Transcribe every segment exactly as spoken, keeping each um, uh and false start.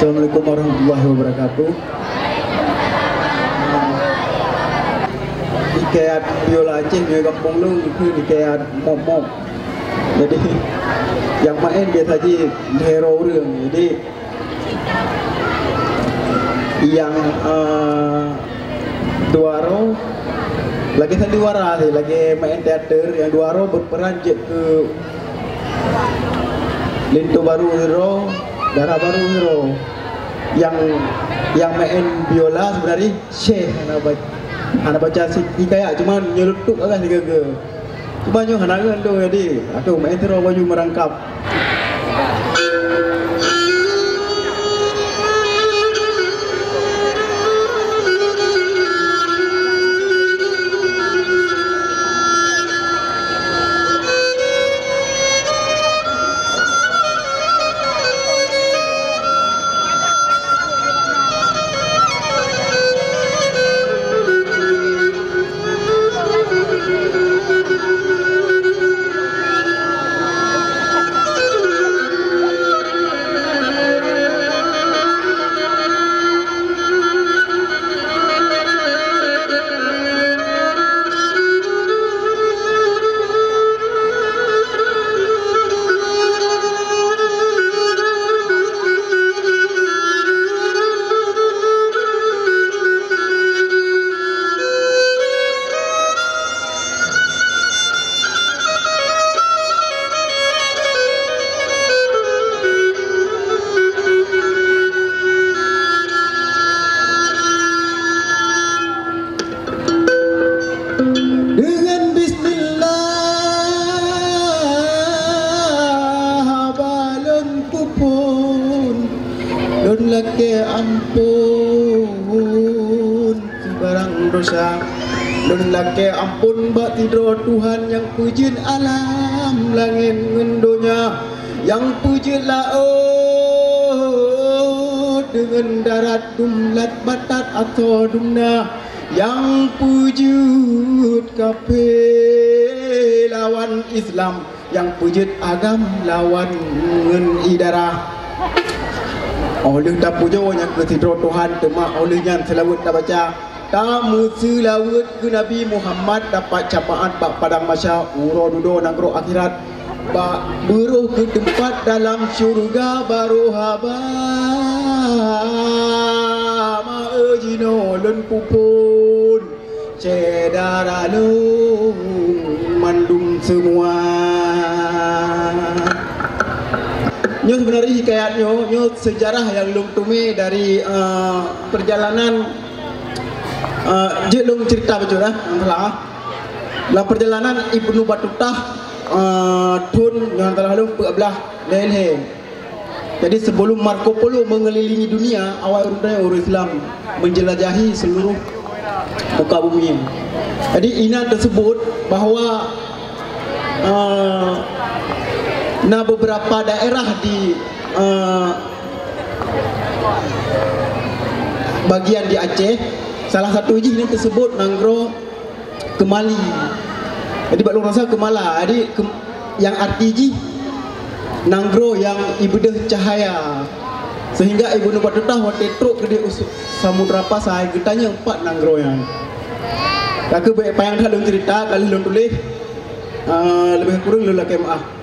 Assalamualaikum warahmatullahi wabarakatuh. Hikayat biola Aceh nyoe gampông lôn, dikeue hikayat mop-mop. Jadi, nyang maén biasa jih lhèe droe ureueng. Jadi, nyang, eh, dua droe, lagèe sandiwara sih, lagèe maén teater, nyang dua droe berperan jeuet keu linto barô sidroe, dara barô sidroe. Nyang, nyang maén biola sebenarnya Syekh hana ba-, hana baca si-, hikayat, cuman nyelutuk agak sigaga. Cuman nyoe hana ngon tu jadi, aduh, maestro baju merangkap. Deungon bismillah haba lôn peuphon, lôn lakèe amphon sibarang desya. Lôn lakèe amphon bak sidroe Tuhan nyang peujeuet alam langèt ngon donya, nyang peujeuet laôt deungon darat, dumlat batat asoe dumna, nyang peujeuet kafé lawan Islam, nyang peujeuet agam lawan ngon idarah. Óh lheueh tapujoe nyan keu sidroe Tuhan, teuma óh lheueh nyan seulaweuet tabaca, tameuseulaweuet keu Nabi Muhammad, dapat syafaat bak padang mahsyar, uroe dudoe nanggroe akhirat. Bak beurôh keu teumpat dalam syeuruga barô haba, ma-e jinoe lôn peuphon syedara lôn mandum seumua. Nyoe seubeunarjih hikayat nyoe, nyoe seujarah nyang lôn teumé dari, eh, peurjalanan, eh, jeuet lôn ceurita bacut, eh, nyang salah. Lam peurjalanan Ibnu Batutah, eh, thon nyang salah lôn peuet blaih lhèe lhèe. Jadi, sebelum Marco Polo mengelilingi dunia, awai ureueng Islam menjelajahi seluruh muka bumi. Jadi, inan tersebut bahwa, eh, na beberapa daerah di, eh, bagian di Aceh, salah satu jih inan tersebut nanggroe Keumali. Jadi, bak lôn rasa keumala. Jadi, kem-, nyang arti jih nanggroe nyang ibeudôh cahya. Sehingga Ibnu Batutah watèe trok keudéh u Samudra Pasai, geutanyong pat nanggroe nyan. Ka keuh bèk panyang that lôn ceurita, ka lheueh lôn tuléh, eh, leubeh kureueng lôn lakèe meu'ah.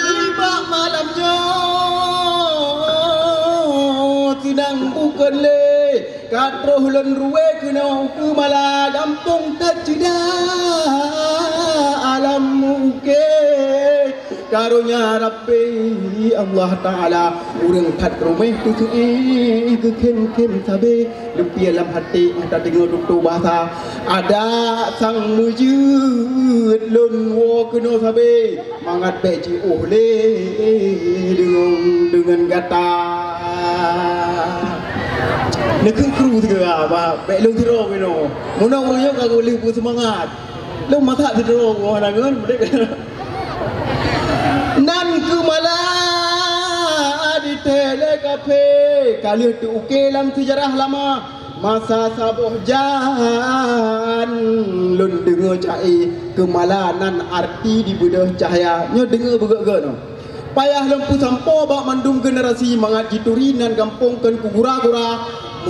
Nibak malam nyoe sidang bukon lé Ka troh lôn ruwée keunoe keumala gampông teuceuda alam uke. Karonya Rabbi Allah Ta'ala, ureuëng that ruméh teuseuéh geukhem-khem sabe, leupie lam haté meuta deungoe tutoe basa. Ada sang meujeuet lôn woe keunoe sabe. Mangat bék jiôh lé deungon, deungon gata. Neukheun kru sigoe, bah, bék lôn sidroe keunoe. Meunan ureuëng nyoe ka geuboh lheueh peue seumangat. Lôn masak sidroe, bah, na ngon, beudek. Nan keumala dithèe lé kafé, ka lheueh teu-uke lam seujarah lama. Masa saboh jan lôn deungoe ca-e keumala nan arti dibeudôh cahya. Nyoe deungoe beugèt-gèt nyoe. Payah lôn peusampoe bak mandum generasi mangat jituri nan gampông kheun keu gura-gura,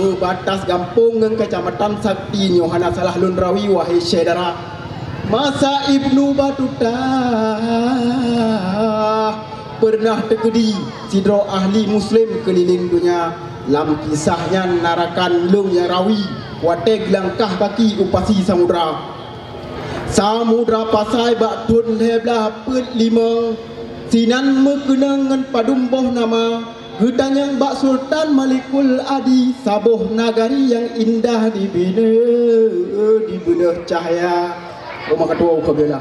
meubatas gampông ngon kecamatan Sakti. Nyoe hana salah lôn rawi, wahé syedara. Masa Ibnu Batutah peureunah teukeudi sidroe ahli muslim keulileng donya. Lam kisah nyan na rakan lôn nyang rawi watèe geulangkah kaki u pasi samudra. Samudra Pasai bak thôn lhèe blaih peuet limong, sinan meukeunong ngon padum boh nama, geutanyong bak Sultan Malikul Adi, saboh nagari nyang indah dibina dibeudôh cahya. Rumoh ketua ukeue bela.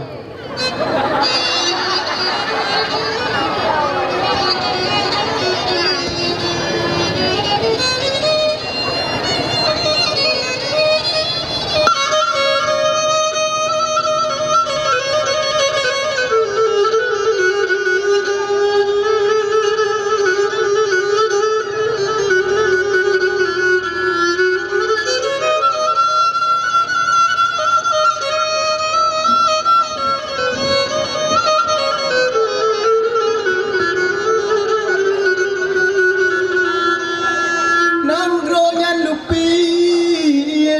Nanggroe nyan lupi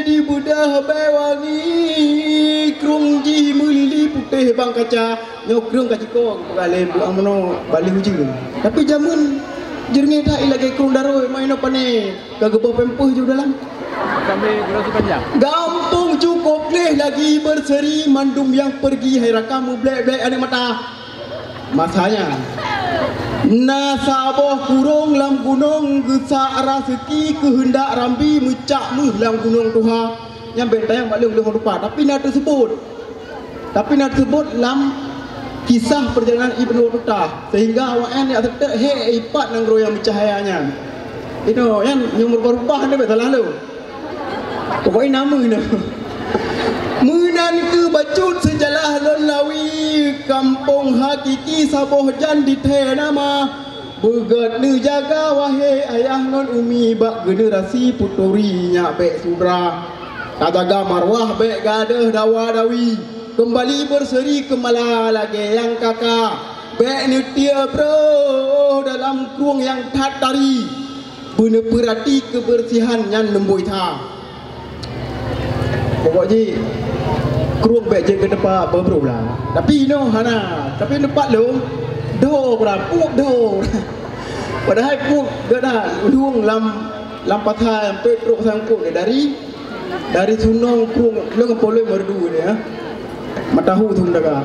dibeudôh bèe wangi, krueng jih meulili putéh bang kaca. Nyoe krueng ka jiko geupeugah lé buah meunoe baleh ujeuen. Tapi jameun jeureungèh that, i lagèe krueng Daroi, ma inoe pané ka geuboh pampers ju dalam. Sampai generasi panjang. Gampông cukôp gleh lagi beuseri, mandum nyang peurgi hai rakan meublek-blek aneuk mata. Masa nyan, na saboh kurông lam gunong geusak raseuki keuheundak rambi meucak méuh lam gunong tuha. Nyan bèk tanyong bak lôn, lôn lupa, tapi na teuseubut. Tapi na teuseubut lam kisah peurjalanan Ibnu Batutah, sehingga awaknyan jak seutôt hèk ipat nanggroe nyang meucahya nyan. Inoe nyan nyang meurubah-rubah nyan bèk salah lôn. Pokoknya nama inoe. Meunan keuh bacut seujalah lôn lawi, kampông hakiki saboh jan dithèe nama. Beugèt neujaga wahé ayah ngon umi, bak generasi peuturi nyak bèk sudra. Tajaga marwah bèk gadôh dawa-dawi. Keumbali beuseri keumala lagèe nyang ka-ka. Bèk neutiek broh dalam krueng nyang that tari. Beuneupeurati keubeursihan nyan neumbôi that. Pokok jih, krueng bèk jeuet keu teumpat beubrôh lah. Tapi inoe hana, tapi teumpat lôn, dho bra, puek dho. Padahai puek geuda lueng lam, lam pasai, sampoe trok sangkot dari, dari Sunong krueng, lôn poloi Merdu ni, ya. Matahu tu mendaga.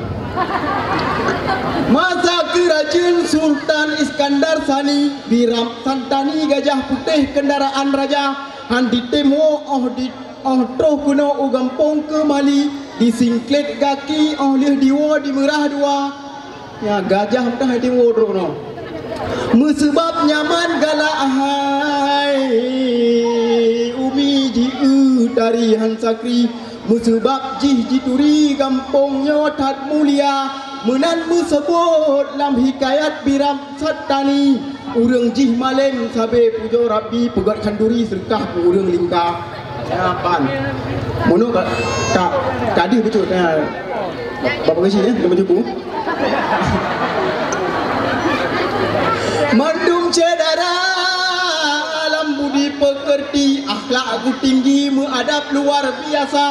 Masa keurajeuen Sultan Iskandar Sani, Biram Santani, Gajah Putéh kendaraan raja, han ditém woe óh di, óh troh keunoe u gampông Keumali, disingklet gaki óh lheueh diwoe di Meurah Dua. Ya, gajah meudah hai tiwoe droe nyoe. Meuseubab nyaman galak hai umi jieu tari han sakri. Meuseubab jih jituri gampông nyoe that mulia. Meunan meuseubut lam hikayat Biram Santani. Ureueng jih malém sabe pujoe Rabbi, peugöt khanduri seudeukah keu ureueng lingka. Ya, pan. Meunoe ka, ka, ka deuh bacut, ya. Bapak Geuchik, ya, lôn bacut buku. Mandum syedara lam budi peukeurti, akhlak geutinggi, meuadab luar biasa.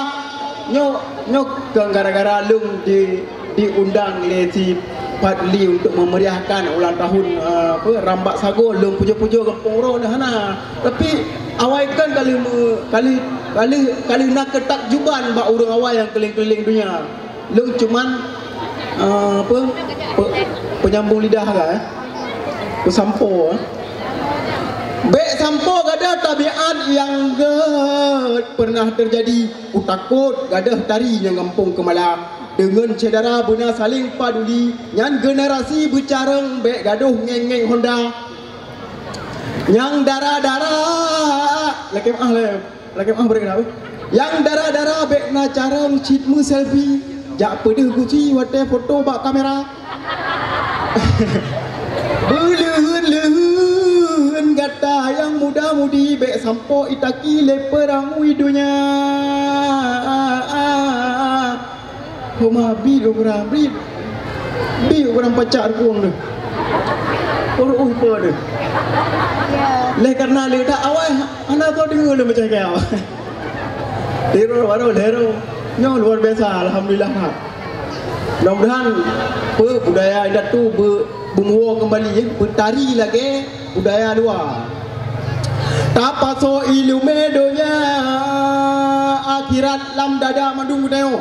Nyoe, nyoe keu gara-gara lôn di diundang lé si Fadli untuk memeriahkan ulang tahun, eh, apa, Rambak Sagoe, lôn pujoe-pujoe gampông droeneuh hana. Tapi awai kan ka lheueh me-, ka lheueh, ka lheueh, ka lheueh na keutakjuban bak ureueng awai nyang keulieng-keulieng donya. Lôn cuman, eh, apa, pe-, penyambung lidah agak, eh. Peusampoe, eh. Bèk sampoe gadoh tabiat nyang gèt pernah teujadi. Kutakot gadoh tari nyang gampông Keumala. Deungon syedara beuna saléng paduli, nyan generasi beucarông bèk gadoh ngeng-ngeng honda. Nyang dara-dara, lakèe meu'ah lé, lakèe meu'ah beurék dah. Nyang dara-dara bèk na carông cit meuselfie, jak peudeuh gusi watèe foto bak kamera. Beuleuheun-leuheun gata nyang muda-mudi, bék sampoe itaki lé peurangui donya. Homa bi urang bri, bi urang pacak rukueng deh. Ureueng po deh. Leh karena leutak awai hana tho deungoe lé macam kaya. Lero baru lero. Nyoe luar biasa, alhamdulillah. Mudah-mudahan, peue, budaya indatu be-, beumuwoe keumbali, ya, beutari lagée budaya luwa. Tapasoe ileumé donya akhirat lam dada mandum geutanyoe.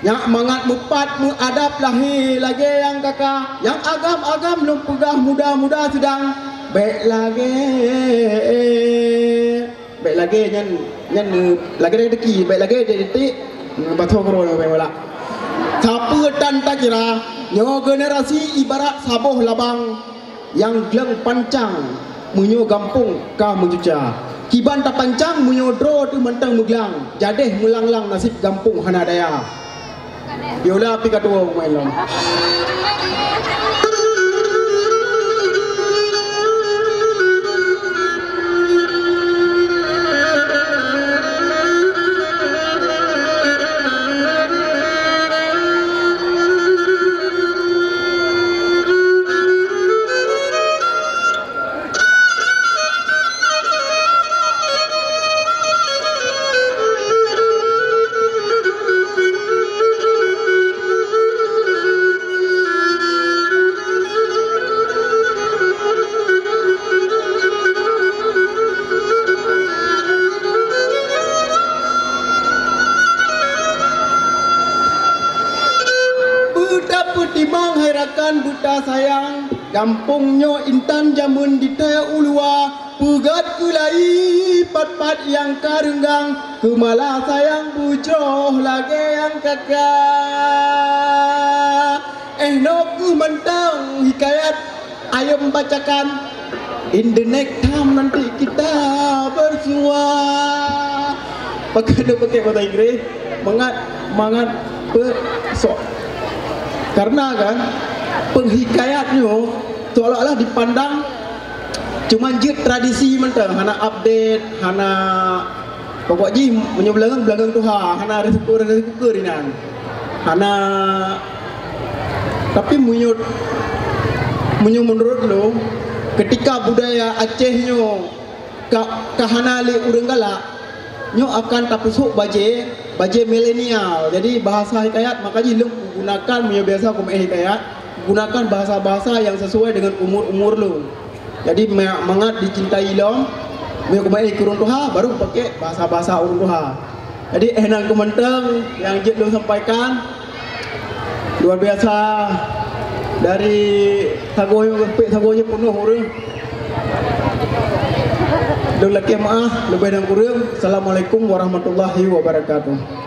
Nyak mangat mupat meuadab lahé lagée nyang kaka, nyang agam-agam lôn peugah muda-muda seudang, bék lagée. Bék lagée nyan, nyan, eh, lagée rezeki, bék lagée detik, eh, basoe keudroe nyang bék walak. Sapeue tan takira, nyoe generasi ibarat saboh labang nyang gleueng pancang, meunyoe gampông ka meucuca. Kiban tapancang meunyoe droe teuh mantong meuglang, jadeh meulanglang naseb gampông hana daya. Yola pih ka tuwoe meu'en lom. Beutapeutimang hai rakan beutasayang, gampông nyoe intan jameun ditée u luwa, peugét keulayi pat-pat nyang ka reunggang, keumala sayang beujroh lagée nyang kaka. Eh, noe kheueh mantong hikayat ayom bacakan. In the next time nanti kita bersua. Pakai dia pakai bahasa Inggris. Mangat, mangat pe, sok. Karena kan, penghikayat nyoe seolah-olah dipandang cuman jeuet tradisi mantong, hana update, hana, pokok jih meunyoe beulangöng, beulangöng tuha, hana risiko-risiko keu inan. Hana, tapi meunyoe, meunyoe menurut lôn, ketika budaya Aceh nyoe ka, ka hana lé ureuëng galak, nyoe akan tapeusok bajée, bajée milenial. Jadi, bahasa hikayat, maka jih lôn gunakan, meunyoe biasa kumeu'éh hikayat, gunakan bahasa-bahasa nyang sesuai dengan umur-umur lôn. Jadi, ma-, mangat dicintai lom, meunyoe kumeu'éh keu ureuëng tuha, baru pakai bahasa-bahasa ureuëng tuha. Jadi, eh, nyan kheueh mantong nyang jeuet lôn sampaikan. Luar biasa. Dari sagoe nyoe, pek sagoe nyoe peunoh ureuëng. Lôn lakée meu'ah leubeh dan kureueng. Assalamualaikum warahmatullahi wabarakatuh.